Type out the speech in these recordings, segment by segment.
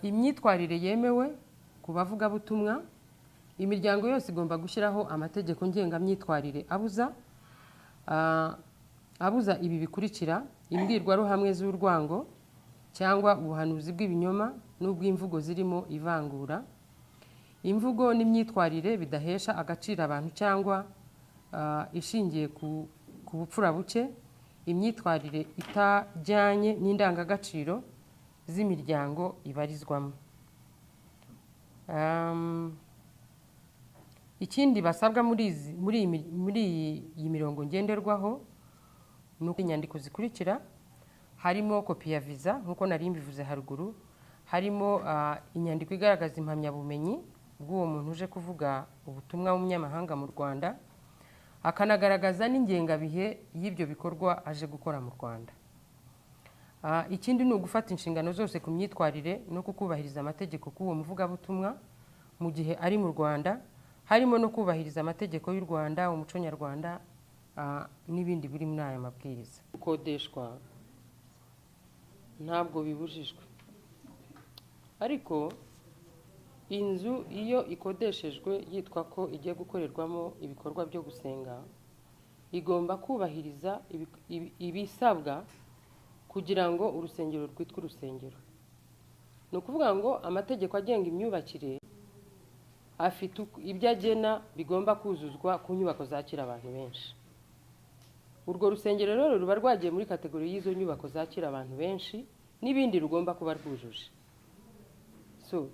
Imyitwarire yemewe ku bavugabutumwa: imiryango yose igomba gushyiraho amategeko ngengamyitwarire abuza ibi bikurikira: imbwirwaruhame z'urwango cyangwa ubuhanuzi bw'ibinyoma n'ubw'imvugo zirimo ivangura, imvugo n'imyitwarire bidahesha agaciro abantu cyangwa ishingiye ku bupfura buke, imyitwarire itajyanye n'indangagaciro z'imiryango ibarizwamo. Ikindi basabwa muri iyi mirongo ngenderwaho ni uko inyandiko zikurikira: harimo kopi ya viza nk'uko nari mbivuze haruguru, harimo inyandiko igaragaza impamyabumenyi bw'uwo muntu uje kuvuga ubutumwa w'umunyamahanga mu Rwanda, akanagaragaza n'ingengabihe y'ibyo bikorwa aje gukora mu Rwanda. Ikindi ni ugufata inshingano zose ku myitwarire no kukubahiriza amategeko k'uwo muvugabutumwa mu gihe ari mu Rwanda, harimo no kubahiriza amategeko y'u Rwanda, umuco nyarwanda n'ibindi biri muri aya mabwiriza. Gukodeshwa ntabwo bibujijwe, ariko inzu iyo ikodeshejwe yitwa ko igiye gukorerwamo ibikorwa byo gusenga, igomba kubahiriza ibisabwa kugira ngo urusengero rwitwe urusengero. Ni ukuvuga ngo amategeko agenga imyubakire afite ibyo agena bigomba kuzuzwa ku nyubako zakira abantu benshi. Urwo rusengero rero ruba rwagiye muri category y'izo nyubako zakira abantu benshi n'ibindi rugomba kuba rwujuje. So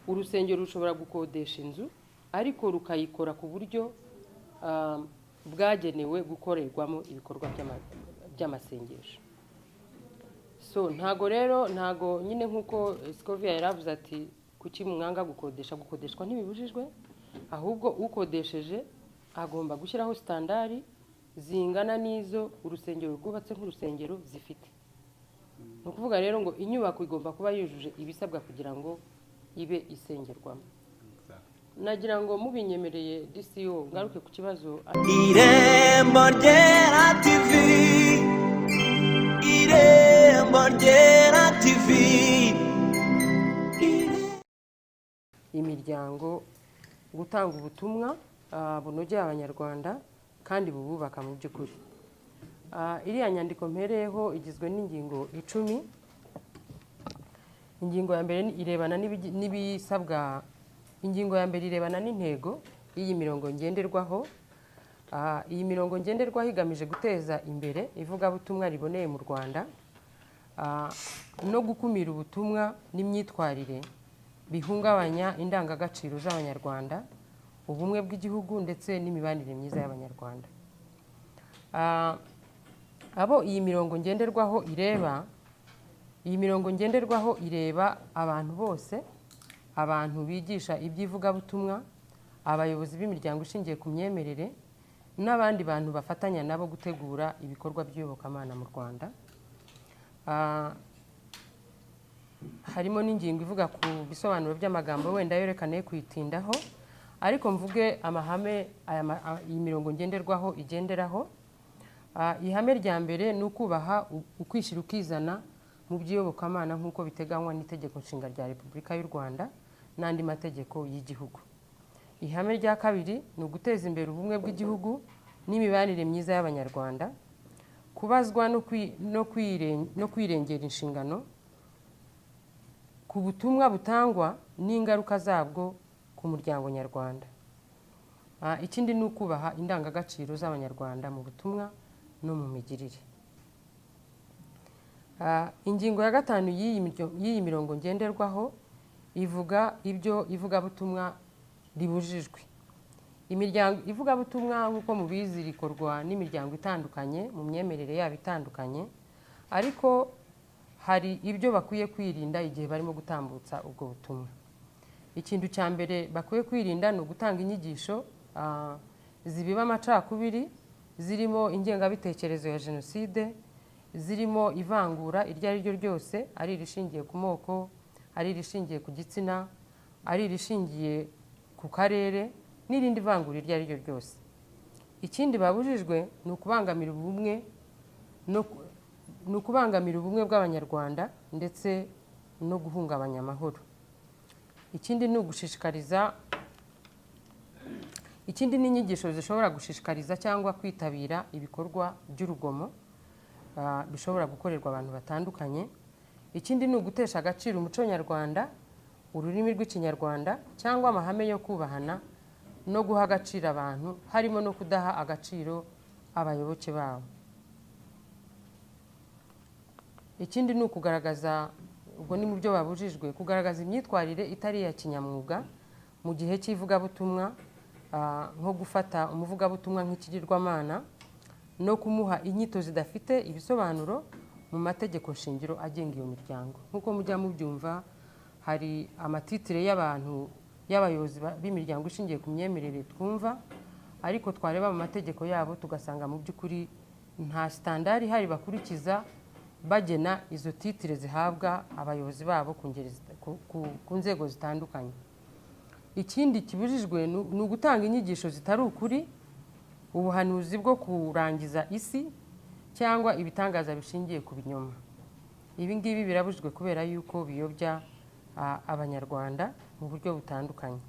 urusengero rushobora gukodesha inzu, ariko rukayikora ku buryo bwagenewe gukorerwamo ibikorwa by'amasengesho. So ntago rero, ntago nyine nk'uko Scovia yaravuze ati: "Kuki mwanga gukodesha?" Gukodeshwa ntibibujijwe, ahubwo ukodesheje agomba gushyiraho standard zingana n'izo urusengero rwubatse nk'urusengero zifite. Ni ukuvuga rero ngo inyubako igomba kuba yujuje ibisabwa kugira ngo ibe isengerwamo. Nagira ngo mubinyemereye, DCO, ngaruke ku kibazo. Irembo Ryera TV, Irembo Ryera TV. Imiryango gutanga ubutumwa bunogeye Abanyarwanda kandi bububaka mu by'ukuri. Iriya nyandiko mpereyeho igizwe n'ingingo 10. Ingingo ya mbere irebana n'ibisabwa. Ingingo ya mbere irebana n'intego y'iyi mirongo ngenderwaho. Iyi mirongo ngenderwaho igamije guteza imbere ivugabutumwa riboneye mu Rwanda no gukumira ubutumwa n'imyitwarire bihungabanya indangagaciro z'Abanyarwanda, ubumwe bw'igihugu ndetse n'imibanire myiza y'Abanyarwanda. Abo iyi mirongo ngenderwaho ireba: iyi mirongo ngenderwaho ireba abantu bose, abantu bigisha iby'ivugabutumwa, abayobozi b'imiryango ishingiye ku myemerere n'abandi bantu bafatanya nabo gutegura ibikorwa by'iyobokamana mu Rwanda. Harimo n'ingingo ivuga ku bisobanuro by'amagambo, wenda yerekane kuyitindaho, ariko mvuge amahame iyi mirongo ngenderwaho igenderaho. Ihame rya mbere ni ukubaha ukwishyira ukizana mu by'iyobokamana nk'uko biteganywa n'Itegeko Nshinga rya Repubulika y'u Rwanda n'andi mategeko y'igihugu. Ihame rya kabiri ni uguteza imbere ubumwe bw'igihugu n'imibanire myiza y'Abanyarwanda, kubazwa no kwirengera inshingano ku butumwa butangwa n'ingaruka zabwo ku muryango nyarwanda. Ikindi ni ukubaha indangagaciro z'Abanyarwanda mu butumwa no mu migirire. Ingingo ya gatanu y'iyi mirongo ngenderwaho ivuga ibyo ivugabutumwa ribujijwe. Imiryango ivugabutumwa, nk'uko mubizi, rikorwa n'imiryango itandukanye mu myemerere yabo itandukanye, ariko hari ibyo bakwiye kwirinda igihe barimo gutambutsa ubwo butumwa. Ikintu cya mbere bakwiye kwirinda ni ugutanga inyigisho zibiba amacakubiri, zirimo ingengabitekerezo ya jenoside, zirimo ivangura iryo ari ryo ryose, ari irishingiye ku moko, ari irishingiye ku gitsina, ari irishingiye ku karere n'irindi vangura iryo ari ryo ryose. Ikindi babujijwe ni ukubangamira ubumwe bw'Abanyarwanda ndetse no guhungabanya amahoro. Ikindi ni ugushishikariza, ikindi ni inyigisho zishobora gushishikariza cyangwa kwitabira ibikorwa by'urugomo bishobora gukorerwa abantu batandukanye. Ikindi ni ugutesha agaciro umuco nyarwanda, ururimi rw'Ikinyarwanda cyangwa amahame yo kubahana no guha agaciro abantu, harimo no kudaha agaciro abayoboke babo. Ikindi ni ukugaragaza, ubwo ni mu byo babujijwe, kugaragaza imyitwarire itari iya kinyamwuga mu gihe cy'ivugabutumwa, nko gufata umuvugabutumwa nk'ikigirwamana no kumuha inyito zidafite ibisobanuro mu mategeko shingiro agenga iyo miryango. Nk'uko mujya mubyumva, hari amatitire y'abantu y'abayobozi b'imiryango ishingiye ku myemerere twumva, ariko twareba mu mategeko yabo tugasanga mu by'ukuri nta sitandari ihari bakurikiza bagena izo titire zihabwa abayobozi babo ku nzego zitandukanye. Ikindi kibujijwe ni ugutanga inyigisho zitari ukuri, ubuhanuzi bwo kurangiza isi cyangwa ibitangaza bishingiye ku binyoma. Ibi ngibi birabujijwe kubera yuko biyobya Abanyarwanda mu buryo butandukanye.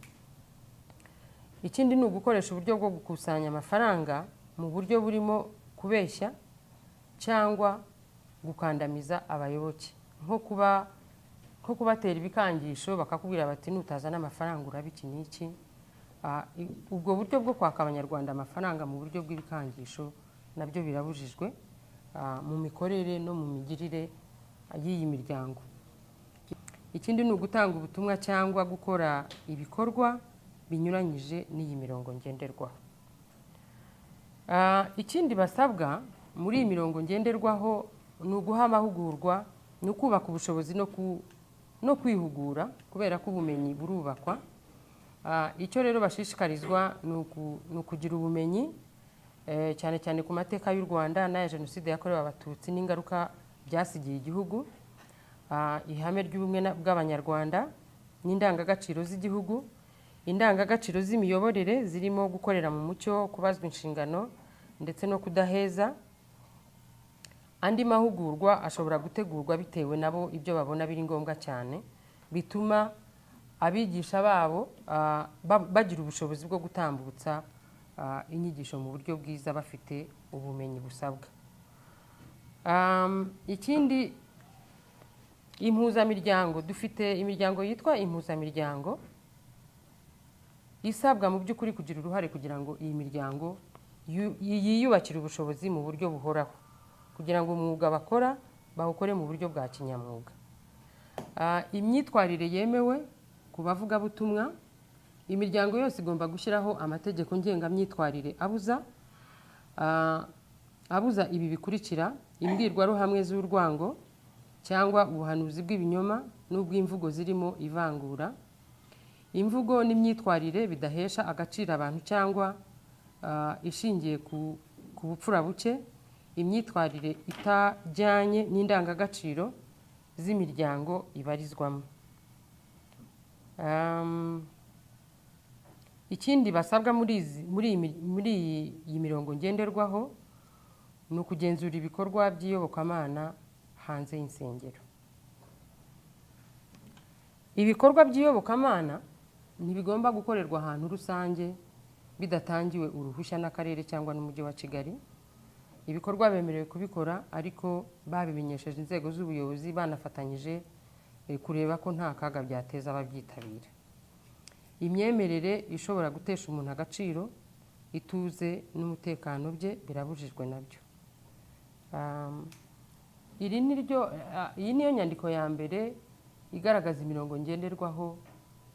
Ikindi ni ugukoresha uburyo bwo gukusanya amafaranga mu buryo burimo kubeshya cyangwa gukandamiza abayoboke, nko kubatera ibikangisho bakakubwira bati nutazana amafaranga uraba iki n'iki. Ubwo buryo bwo kwaka Abanyarwanda amafaranga mu buryo bw'ibikangisho nabyo birabujijwe mu mikorere no mu migirire y'iyi miryango. Ikindi ni ugutanga ubutumwa cyangwa gukora ibikorwa binyuranyije n'iyi mirongo ngenderwaho. Ikindi basabwa muri iyi mirongo ngenderwaho ni uguha amahugurwa, ni ukubaka ubushobozi no kwihugura, kubera ko ubumenyi burubakwa. Icyo rero bashishikarizwa ni ukugira ubumenyi cyane cyane ku mateka y'u Rwanda n'aya Jenoside yakorewe Abatutsi n'ingaruka byasigiye igihugu, ihame ry'ubumwe bw'Abanyarwanda n'indangagaciro z'igihugu, indangagaciro z'imiyoborere zirimo gukorera mu mucyo, kubazwa inshingano ndetse no kudaheza. Andi mahugurwa ashobora gutegurwa bitewe nabo ibyo babona biri ngombwa cyane, bituma abigisha babo bagira ubushobozi bwo gutambutsa inyigisho mu buryo bwiza bafite ubumenyi busabwa. Ikindi, impuzamiryango, dufite imiryango yitwa impuzamiryango isabwa mu by'ukuri kugira uruhare kugira ngo iyi miryango yiyubakire ubushobozi mu buryo buhoraho, kugira ngo umwuga bakora bawukore mu buryo bwa kinyamwuga. Imyitwarire yemewe ku bavugabutumwa, imiryango yose igomba gushyiraho amategeko ngengamyitwarire abuza ibi bikurikira: imbwirwaruhamwe z'urwango cyangwa ubuhanuzi bw'ibinyoma n'ubw'imvugo zirimo ivangura, imvugo n'imyitwarire bidahesha agaciro abantu cyangwa ishingiye ku bupfura buke, imyitwarire itajyanye n'indangagaciro z'imiryango ibarizwamo. Ikindi basabwa muri iyi mirongo ngenderwaho ni ukugenzura ibikorwa by'iyobokamana hanze y'insengero. Ibikorwa by'iyobokamana ntibigomba gukorerwa ahantu rusange bidatangiwe uruhushya n'akarere cyangwa n'umujyi wa Kigali. Ibikorwa bemerewe kubikora ariko babimenyesheje inzego z'ubuyobozi banafatanyije kureba ko nta kaga byateza ababyitabira. Imyemerere ishobora gutesha umuntu agaciro, ituze n'umutekano bye birabujijwe nabyo. Iyi niyo nyandiko ya mbere igaragaza imirongo ngenderwaho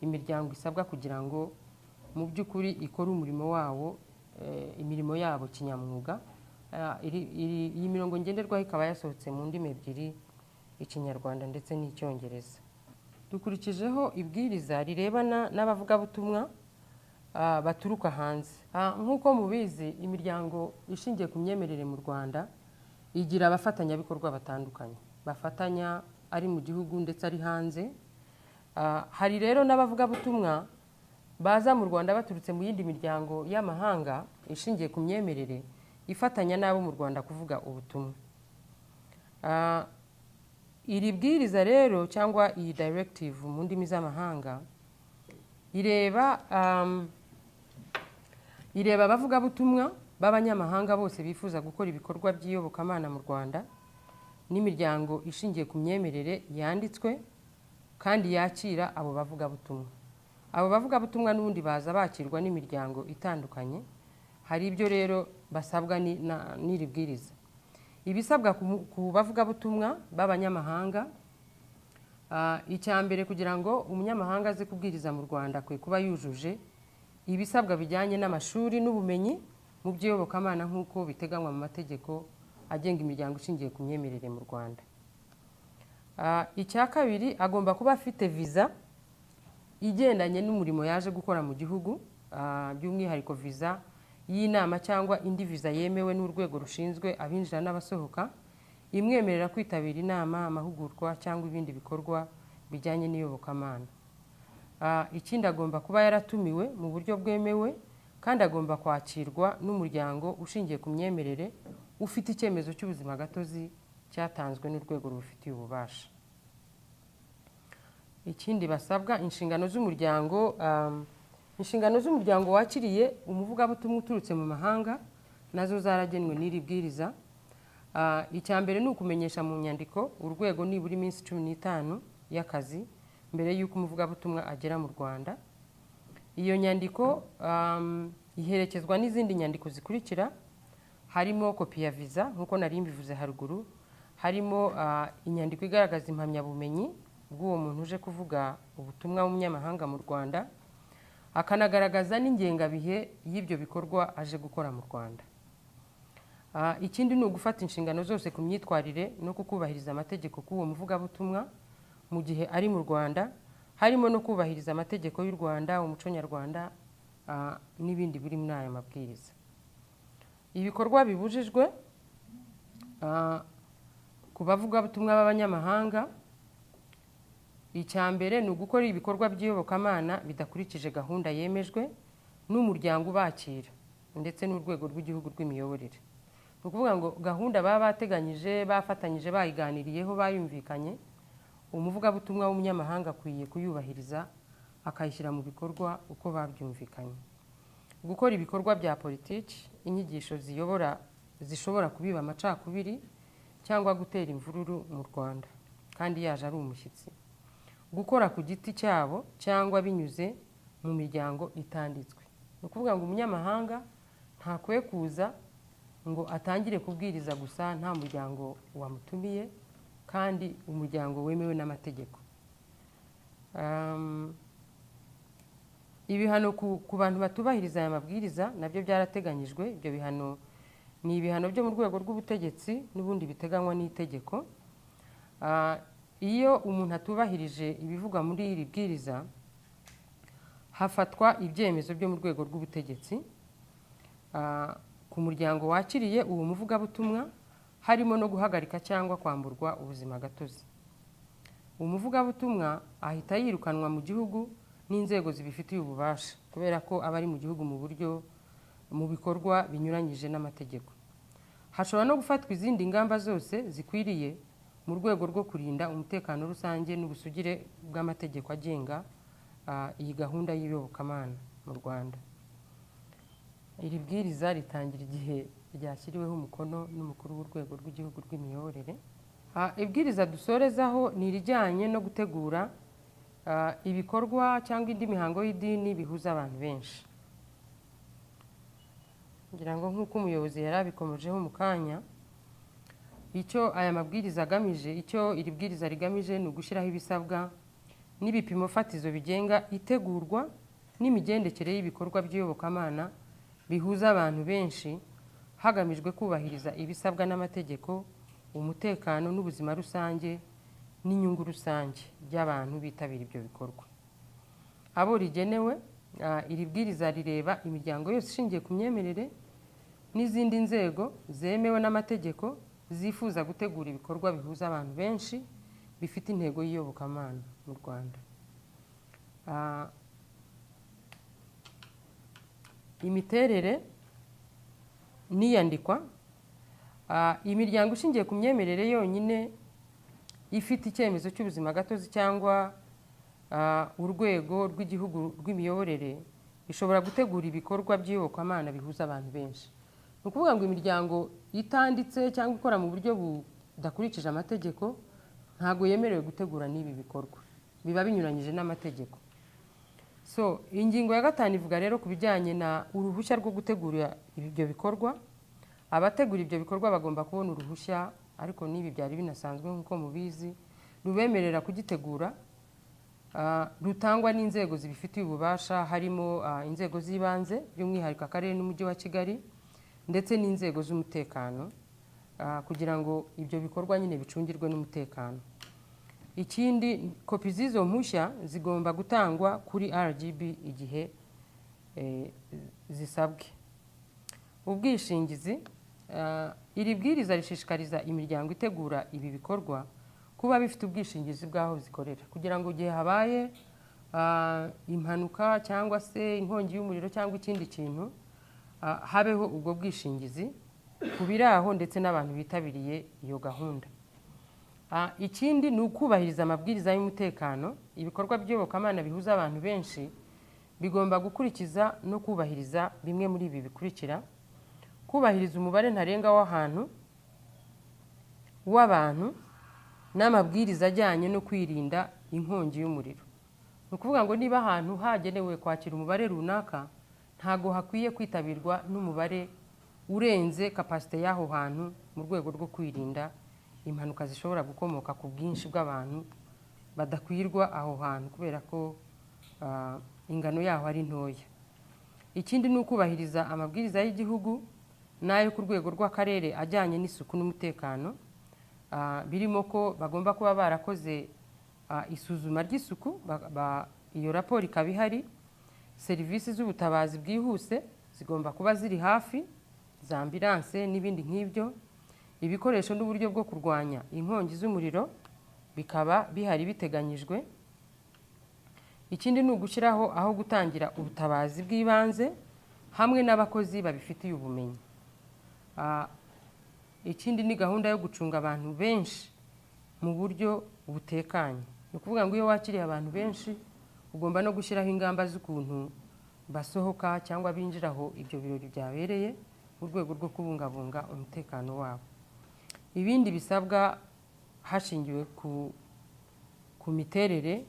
imiryango isabwa kugira ngo mu by'ukuri ikore umurimo wawo, imirimo yabo kinyamwuga. Iyi mirongo ngenderwaho ikaba yasohotse mu ndimi ebyiri, Ikinyarwanda ndetse n'Icyongereza. Dukurikijeho ibwiriza rirebana n'abavugabutumwa baturuka hanze. Nk'uko mubizi, imiryango ishingiye ku myemerere mu Rwanda igira abafatanyabikorwa batandukanye, bafatanya ari mu gihugu ndetse ari hanze. Hari rero n'abavugabutumwa baza mu Rwanda baturutse mu yindi miryango y'amahanga ishingiye ku myemerere ifatanya n'abo mu Rwanda kuvuga ubutumwa. Iri bwiriza rero, cyangwa iyi directive mu ndimi z'amahanga, ireba abavugabutumwa b'abanyamahanga bose bifuza gukora ibikorwa by'iyobokamana mu Rwanda n'imiryango ishingiye ku myemerere yanditswe kandi yakira abo bavugabutumwa. Abo bavugabutumwa n'ubundi baza bakirwa n'imiryango itandukanye. Hari ibyo rero basabwa n'iri bwiriza. Ibisabwa ku bavugabutumwa b'abanyamahanga: icya mbere, kugira ngo umunyamahanga aze kubwiriza mu Rwanda, akwiye kuba yujuje ibisabwa bijyanye n'amashuri n'ubumenyi mu by'iyobokamana nk'uko biteganywa mu mategeko agenga imiryango ishingiye ku myemerere mu Rwanda. Icya kabiri, agomba kuba afite viza igendanye n'umurimo yaje gukora mu gihugu, by'umwihariko viza y'inama cyangwa indi viza yemewe n'urwego rushinzwe abinjira n'abasohoka, imwemerera kwitabira inama, amahugurwa cyangwa ibindi bikorwa bijyanye n'iyobokamana. Ikindi, agomba kuba yaratumiwe mu buryo bwemewe kandi agomba kwakirwa n'umuryango ushingiye ku myemerere ufite icyemezo cy'ubuzima gatozi cyatanzwe n'urwego rubifitiye ububasha. Ikindi basabwa, inshingano z'umuryango wakiriye umuvugabutumwa uturutse mu mahanga nazo zaragenwe n'iri bwiriza. Icya mbere ni ukumenyesha mu nyandiko urwego nibura iminsi 15 y'akazi mbere y'uko umuvugabutumwa agera mu Rwanda. Iyo nyandiko iherekezwa n'izindi nyandiko zikurikira: harimo kopi ya viza nk'uko nari mbivuze haruguru, harimo inyandiko igaragaza impamyabumenyi bw'uwo muntu uje kuvuga ubutumwa w'umunyamahanga mu Rwanda, akanagaragaza n'ingengabihe y'ibyo bikorwa aje gukora mu Rwanda. Ikindi ni ugufata inshingano zose ku myitwarire no kukubahiriza amategeko k'uwo muvugabutumwa mu gihe ari mu Rwanda, harimo no kubahiriza amategeko y'u Rwanda, umuco nyarwanda, n'ibindi biri muri aya mabwiriza. Ibikorwa bibujijwe ku bavugabutumwa b'abanyamahanga: icya mbere ni ugukora ibikorwa by'iyobokamana bidakurikije gahunda yemejwe n'umuryango ubakira ndetse n'urwego rw'igihugu rw'imiyoborere. Ni ukuvuga ngo gahunda baba bateganyije, bafatanyije, bayiganiriyeho, bayumvikanye, umuvugabutumwa w'umunyamahanga akwiye kuyubahiriza, akayishyira mu bikorwa uko babyumvikanye. Gukora ibikorwa bya politiki, inyigisho ziyobora zishobora kubiba amacakubiri cyangwa gutera imvururu mu Rwanda kandi yaje ari umushyitsi. Gukora ku giti cyabo cyangwa binyuze mu miryango itanditswe. Ni ukuvuga ngo umunyamahanga ntakwiye kuza ngo atangire kubwiriza gusa nta muryango wamutumiye kandi umuryango wemewe n'amategeko. Ibihano ku bantu batubahiriza aya mabwiriza nabyo byarateganyijwe. Ibyo bihano ni ibihano byo mu rwego rw'ubutegetsi n'ubundi biteganywa n'itegeko. Iyo umuntu atubahirije ibivugwa muri iri bwiriza, hafatwa ibyemezo byo mu rwego rw'ubutegetsi ku muryango wakiriye uwo muvugabutumwa, harimo no guhagarika cyangwa kwamburwa ubuzima gatozi. Umuvugabutumwa ahita yirukanwa mu gihugu n'inzego zibifitiye ububasha, kubera ko aba ari mu gihugu mu buryo mu bikorwa binyuranyije n'amategeko. Hashobora no gufatwa izindi ngamba zose zikwiriye mu rwego rwo kurinda umutekano rusange n'ubusugire bw'amategeko agenga iyi gahunda y'iyobokamana mu Rwanda. Iri bwiriza ritangira igihe ryashyiriweho umukono n'umukuru w'urwego rw'igihugu rw'imiyoborere. Ibwiriza dusorezaho ni irijyanye no gutegura ibikorwa cyangwa indi mihango y'idini bihuza abantu benshi. Ngira ngo nk'uko umuyobozi yari abikomojeho mu kanya, icyo aya mabwiriza agamije, icyo iri bwiriza rigamije, ni ugushyiraho ibisabwa n'ibipimo fatizo bigenga itegurwa n'imigendekere y'ibikorwa by'iyobokamana bihuza abantu benshi, hagamijwe kubahiriza ibisabwa n'amategeko, umutekano n'ubuzima rusange n'inyungu rusange by'abantu bitabira ibyo bikorwa. Abo rigenewe: iri bwiriza rireba imiryango yose ishingiye ku myemerere n'izindi nzego zemewe n'amategeko zifuza gutegura ibikorwa bihuza abantu benshi bifite intego y'iyobokamana mu Rwanda. Imiterere n'iyandikwa: imiryango ishingiye ku myemerere yonyine ifite icyemezo cy'ubuzima gatozi cyangwa urwego rw'igihugu rw'imiyoborere ishobora gutegura ibikorwa by'iyobokamana bihuza abantu benshi. Ni ukuvuga ngo imiryango itanditse cyangwa ikora mu buryo budakurikije amategeko ntabwo yemerewe gutegura n'ibi bikorwa, biba binyuranyije n'amategeko. So ingingo ya 5 ivuga rero ku bijyanye na uruhushya rwo gutegura ibyo bikorwa. Abategura ibyo bikorwa bagomba kubona uruhushya, ariko n'ibi byari binasanzwe nk'uko mubizi, rubemerera kugitegura, rutangwa n'inzego zibifitiye ububasha, harimo inzego z'ibanze by'umwihariko akarere n'umujyi wa Kigali, ndetse n'inzego z'umutekano, kugira ngo ibyo bikorwa nyine bicungirwe n'umutekano. Ikindi, kopi z'izo mpushya zigomba gutangwa kuri RGB igihe zisabwe. Ubwishingizi, iri bwiriza rishishikariza imiryango itegura ibi bikorwa kuba bifite ubwishingizi bw'aho zikorera, kugira ngo igihe habaye impanuka cyangwa se inkongi y'umuriro cyangwa ikindi kintu, habeho ubwo bwishingizi ku biri aho ndetse n'abantu bitabiriye iyo gahunda. Ikindi ni ukubahiriza amabwiriza y'umutekano. Ibikorwa by'iyobokamana bihuza abantu benshi bigomba gukurikiza no kubahiriza bimwe muri ibi bikurikira: kubahiriza umubare ntarengwa w'ahantu w'abantu n'amabwiriza ajyanye no kwirinda inkongi y'umuriro. Ni ukuvuga ngo niba ahantu hagenewe kwakira umubare runaka, ntago hakwiye kwitabirwa n'umubare urenze kapasite y'aho hantu, mu rwego rwo kwirinda impanuka zishobora gukomoka ku bwinshi bw'abantu badakwirwa aho hantu kubera ko ingano yaho ari ntoya. Ikindi ni ukubahiriza amabwiriza y'igihugu n'ayo ku rwego rw'akarere ajyanye n'isuku n'umutekano, birimo ko bagomba kuba barakoze isuzuma ry'isuku, iyo raporo ikaba ihari. Serivisi z'ubutabazi bwihuse zigomba kuba ziri hafi, za ambulance n'ibindi nk'ibyo. Ibikoresho n'uburyo bwo kurwanya inkongi z'umuriro bikaba bihari biteganyijwe. Ikindi ni ugushyiraho aho gutangira ubutabazi bw'ibanze hamwe n'abakozi babifitiye ubumenyi. Ikindi ni gahunda yo gucunga abantu benshi mu buryo butekanye. Ni ukuvuga ngo iyo wakiriye abantu benshi ugomba no gushyiraho ingamba z'ukuntu basohoka cyangwa binjira aho ibyo birori byabereye, mu rwego rwo kubungabunga umutekano wabo. Ibindi bisabwa hashingiwe ku miterere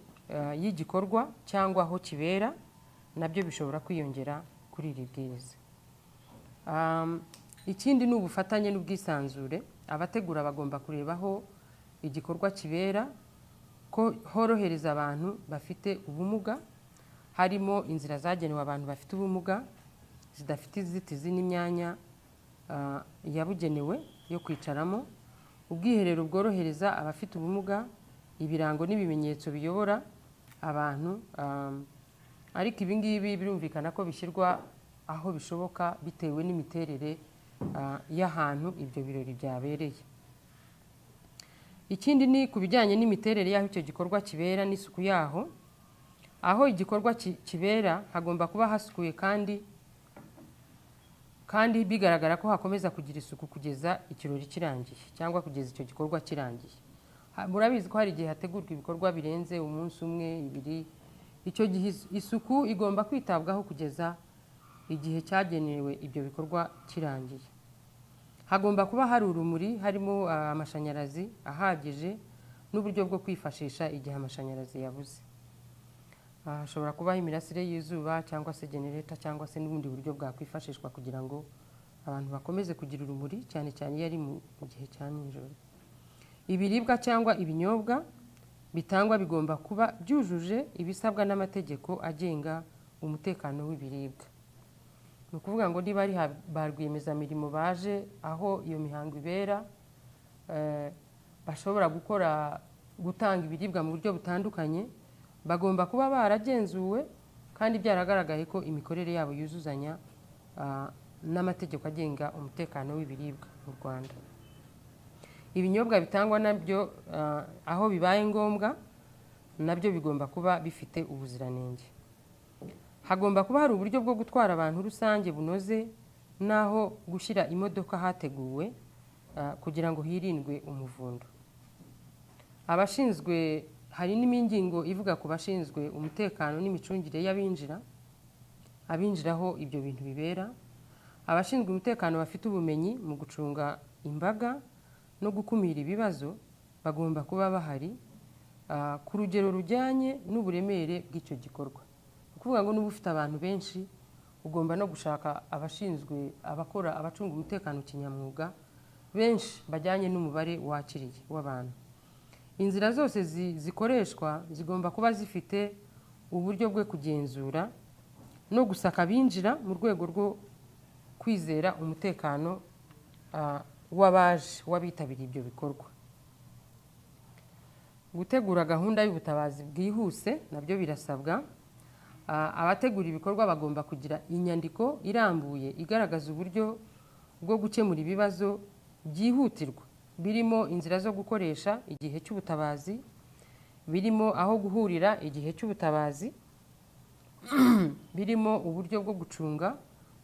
y'igikorwa cyangwa aho kibera nabyo bishobora kwiyongera kuri iri bwiriza. Ikindi ni ubufatanye n'ubwisanzure. Abategura bagomba kureba aho igikorwa kibera ko horohereza abantu bafite ubumuga, harimo inzira zagenewe abantu bafite ubumuga zidafite inzitizi n'imyanya yabugenewe yo kwicaramo, ubwiherero bworohereza abafite ubumuga, ibirango n'ibimenyetso biyobora abantu. Ariko ibi ngibi birumvikana ko bishyirwa aho bishoboka bitewe n'imiterere y'ahantu ibyo birori byabereye. Ikindi ni ku bijyanye n'imiterere y'aho icyo gikorwa kibera n'isuku yaho. Aho igikorwa kibera hagomba kuba hasukuye kandi bigaragara ko hakomeza kugira isuku kugeza ikirori kirangiye cyangwa kugeza icyo gikorwa kirangiye. Murabizi ko hari igihe hategurwa ibikorwa birenze umunsi umwe, ibiri. Icyo gihe isuku igomba kwitabwaho kugeza igihe cyagenewe ibyo bikorwa kirangiye. Hagomba kuba hari urumuri, harimo amashanyarazi ahagije n'uburyo bwo kwifashisha igihe amashanyarazi yabuze. Hashobora kubaho imirasire y'izuba cyangwa se generator cyangwa se n'ubundi buryo bwakwifashishwa kugira ngo abantu bakomeze kugira urumuri, cyane cyane iyo ari mu gihe cya nijoro. Ibiribwa cyangwa ibinyobwa bitangwa bigomba kuba byujuje ibisabwa n'amategeko agenga umutekano w'ibiribwa. Ni ukuvuga ngo niba ari ba rwiyemezamirimo baje aho iyo mihango ibera, bashobora gutanga ibiribwa mu buryo butandukanye, bagomba kuba baragenzuwe kandi byaragaragaye ko imikorere yabo yuzuzanya n'amategeko agenga umutekano w'ibiribwa mu Rwanda. Ibinyobwa bitangwa nabyo aho bibaye ngombwa nabyo bigomba kuba bifite ubuziranenge. Hagomba kuba hari uburyo bwo gutwara abantu rusange bunoze n'aho gushyira imodoka hateguwe kugira ngo hirindwe umuvundo. Abashinzwe, hari n'ingingo ivuga ku bashinzwe umutekano n'imicungire y'abinjira, abinjiraho ibyo bintu bibera. Abashinzwe umutekano bafite ubumenyi mu gucunga imbaga no gukumira ibibazo bagomba kuba bahari ku rugero rujyanye n'uburemere bw'icyo gikorwa. Ni ukuvuga ngo niba ufite abantu benshi, ugomba no gushaka abashinzwe, abakora, abacunga umutekano kinyamwuga benshi bajyanye n'umubare wakiriye w'abantu. Inzira zose zikoreshwa zigomba kuba zifite uburyo bwo kugenzura no gusaka abinjira mu rwego rwo kwizera umutekano w'abaje, w'abitabiriye ibyo bikorwa. Gutegura gahunda y'ubutabazi bwihuse nabyo birasabwa. Abategura ibikorwa bagomba kugira inyandiko irambuye igaragaza uburyo bwo gukemura ibibazo byihutirwa, birimo inzira zo gukoresha igihe cy'ubutabazi, birimo aho guhurira igihe cy'ubutabazi, birimo uburyo bwo gucunga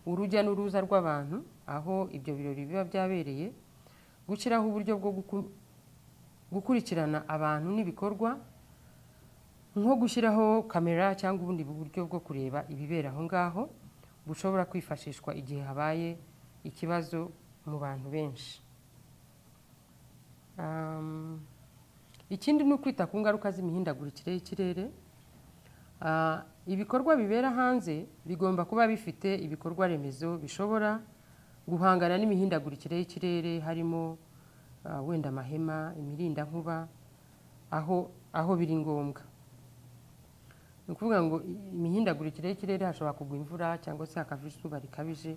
urujya n'uruza rw'abantu aho ibyo birori biba byabereye, gushyiraho uburyo bwo gukurikirana abantu n'ibikorwa, nko gushyiraho kamera cyangwa ubundi buryo bwo kureba ibibera aho ngaho bushobora kwifashishwa igihe habaye ikibazo mu bantu benshi. Ikindi ni ukwita ku ngaruka z'imihindagurikire y'ikirere. Ibikorwa bibera hanze bigomba kuba bifite ibikorwa remezo bishobora guhangana n'imihindagurikire y'ikirere, harimo wenda amahema, imirindankuba, aho biri ngombwa. Ni ukuvuga ngo imihindagurikire y'ikirere, hashobora kugwa imvura cyangwa se hakava izuba rikabije.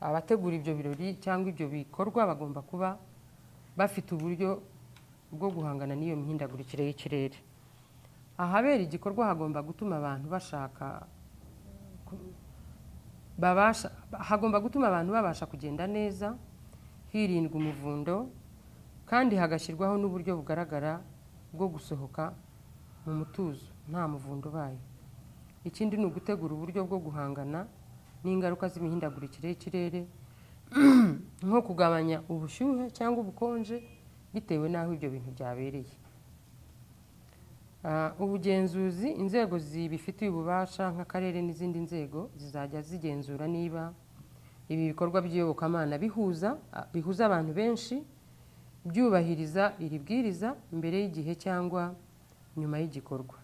Abategura ibyo birori cyangwa ibyo bikorwa bagomba kuba bafite uburyo bwo guhangana n'iyo mihindagurikire y'ikirere. Ahabera igikorwa hagomba gutuma abantu bashaka babasha, hagomba gutuma abantu babasha kugenda neza, hirindwa umuvundo, kandi hagashyirwaho n'uburyo bugaragara bwo gusohoka mu mutuzo nta muvundo ubaye. Ikindi ni ugutegura uburyo bwo guhangana n'ingaruka z'imihindagurikire y'ikirere, nko kugabanya ubushyuhe cyangwa ubukonje bitewe n'aho ibyo bintu byabereye. Ubugenzuzi, inzego zibifitiye ububasha nk'akarere n'izindi nzego zizajya zigenzura niba ibi bikorwa by'iyobokamana bihuza abantu benshi byubahiriza iri bwiriza mbere y'igihe cyangwa nyuma y'igikorwa.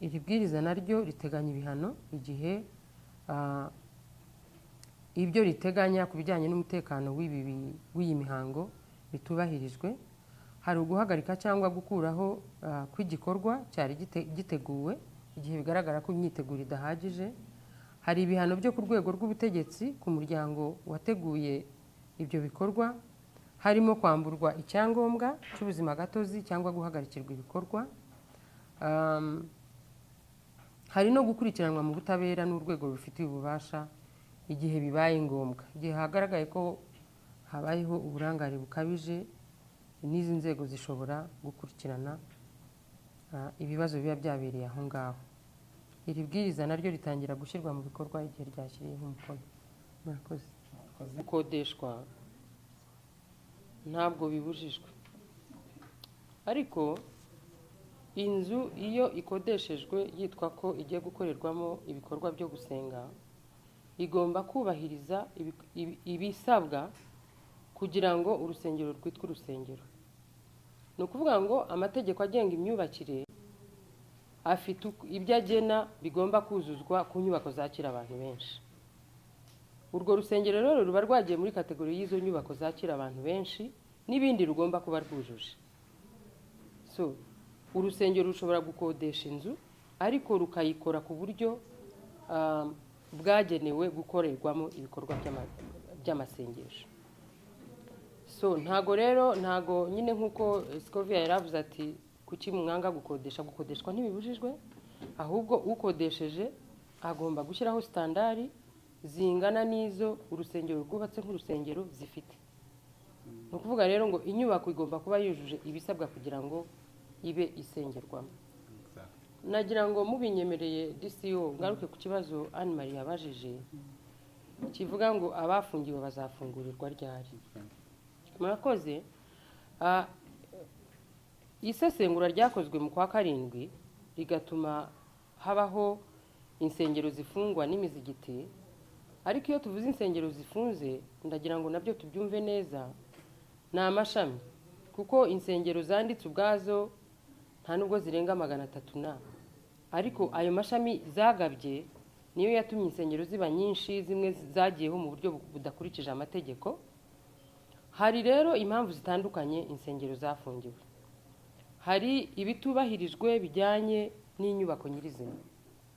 Iri bwiriza naryo riteganya ibihano igihe ibyo riteganya ku bijyanye n'umutekano w'iyi mihango bitubahirijwe. Hari uguhagarika cyangwa gukuraho kw'igikorwa cyari giteguwe igihe bigaragara ko imyiteguro idahagije. Hari ibihano byo ku rwego rw'ubutegetsi ku muryango wateguye ibyo bikorwa, harimo kwamburwa icyangombwa cy'ubuzima gatozi cyangwa guhagarikirwa ibikorwa. Hari no gukurikiranwa mu butabera n'urwego rubifitiye ububasha igihe bibaye ngombwa, igihe hagaragaye ko habayeho uburangare bukabije. N'izi nzego zishobora gukurikirana ibibazo biba byabereye aho ngaho. Iri bwiriza naryo ritangira gushyirwa mu bikorwa igihe ryashyiriyeho umukono. Murakoze. Gukodeshwa ntabwo bibujijwe, ariko inzu iyo ikodeshejwe yitwa ko igiye gukorerwamo ibikorwa byo gusenga, igomba kubahiriza ibisabwa kugira ngo urusengero rwitwe urusengero. Ni ukuvuga ngo amategeko agenga imyubakire afite ibyo agena bigomba kuzuzwa ku nyubako zakira abantu benshi. Urwo rusengero rero ruba rwagiye muri kategori y'izo nyubako zakira abantu benshi n'ibindi rugomba kuba rwujuje. So urusengero rushobora gukodesha inzu ariko rukayikora ku buryo bwagenewe gukorerwamo ibikorwa by'amasengesho. So ntago rero, ntago nyine nkuko Scovia yaravuze ati kuki mwanga gukodesha, gukodeshwa ntibibujijwe, ahubwo ukodesheje agomba gushyiraho standard zingana n'izo urusengero rwubatse nk'urusengero zifite. Ni ukuvuga rero ngo inyubako igomba kuba yujuje ibisabwa kugira ngo ibe isengerwamo. Nagira ngo mubinyemereye DCO ngaruke ku kibazo Anne Marie yabajije kivuga ngo abafungiwe bazafungurirwa ryari. Murakoze. Isesengura ryakozwe mu kwa karindwi rigatuma habaho insengero zifungwa n'imizigiti. Ariko iyo tuvuze insengero zifunze, ndagira ngo nabyo tubyumve neza, ni amashami, kuko insengero zanditse ubwazo nta nubwo zirenga 300 na, ariko ayo mashami zagabye niyo yatumye insengero ziba nyinshi, zimwe zagiyeho mu buryo budakurikije amategeko. Hari rero impamvu zitandukanye insengero zafungiwe. Hari ibitubahirijwe bijyanye n'inyubako nyirizina,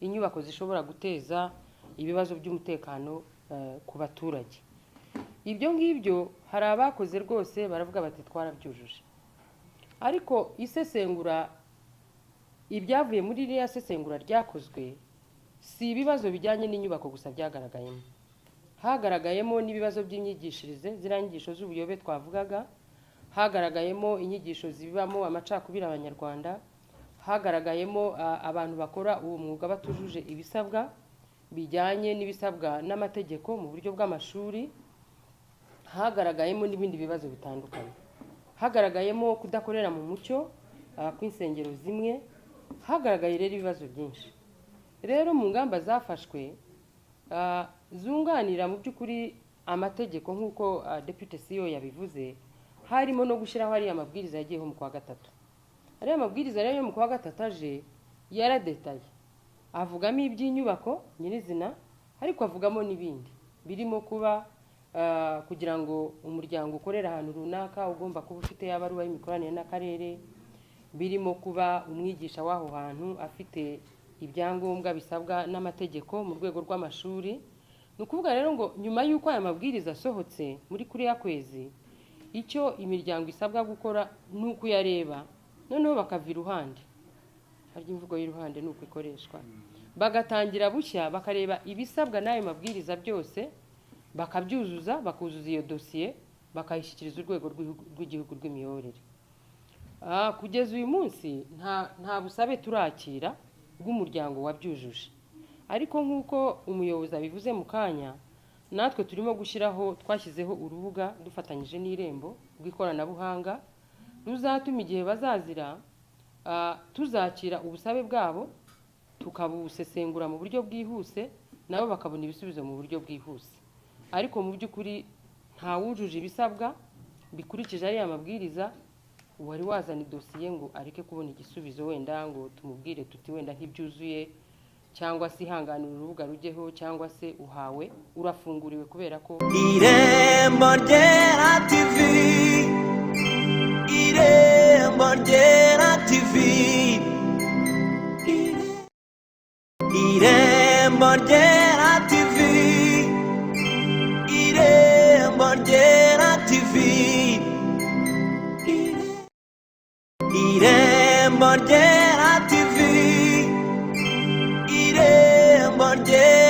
inyubako zishobora guteza ibibazo by'umutekano ku baturage. Ibyo ngibyo hari abakoze rwose baravuga bati twarabyujuje, ariko isesengura, ibyavuye muri ririya sesengura ryakozwe, si ibibazo bijyanye n'inyubako gusa byagaragayemo, hagaragayemo n'ibibazo by'imyigishirize, ziriya nyigisho z'ubuyobe twavugaga, hagaragayemo inyigisho zibamo amacakubiri abanyarwanda, hagaragayemo abantu bakora uwo mwuga batujuje ibisabwa bijyanye n'ibisabwa n'amategeko mu buryo bw'amashuri, hagaragayemo n'ibindi bibazo bitandukanye, hagaragayemo kudakorera mu mucyo kw'insengero zimwe, hagaragaye rero ibibazo byinshi. Rero mu ngamba zafashwe zunganira mu by'ukuri amategeko nk'uko Deputy CEO yabivuze, harimo no gushyiraho ariya mabwiriza yagiyeho mu kwa gatatu. Ariya mabwiriza rero yo mu kwa gatatu aje yaradetaye, avugamo iby'inyubako nyirizina, ariko avugamo n'ibindi birimo kuba kugira ngo umuryango ukorera ahantu runaka ugomba kuba ufite ya baruwa y'imikoranire n'akarere, birimo kuba umwigisha w'aho hantu afite ibyangombwa bisabwa n'amategeko mu rwego rw'amashuri. Ni ukuvuga rero ngo nyuma y'uko aya mabwiriza asohotse muri kuriya kwezi, icyo imiryango isabwa gukora ni ukuyareba, noneho bakava iruhande, harya imvugo y'iruhande ni uko ikoreshwa, bagatangira bushya, bakareba ibisabwa n'ayo mabwiriza byose, bakabyuzuza, bakuzuza iyo dosiye, bakayishyikiriza urwego rw'igihugu rw'imiyoborere. Kugeza uyu munsi nta busabe turakira bw'umuryango wabyujuje, ariko nk'uko umuyobozi abivuze mu kanya, natwe turimo gushyiraho, twashyizeho urubuga dufatanyije n'Irembo rw'ikoranabuhanga ruzatuma igihe bazazira tuzakira ubusabe bwabo, tukabusesengura mu buryo bwihuse, nabo bakabona ibisubizo mu buryo bwihuse. Ariko mu by'ukuri nta wujuje ibisabwa bikurikije ariya mabwiriza wari wazana idosiye ngo areke kubona igisubizo, wenda ngo tumubwire tuti wenda ntibyuzuye, cyangwa se ihanganira urubuga rujyeho, cyangwa se uhawe urafunguriwe kubera ko Irembo Ryera TV, Irembo Ryera TV, Irembo Ryera TV, Irembo Ryera TV, Irembo Ryera TV, Irembo Ryera.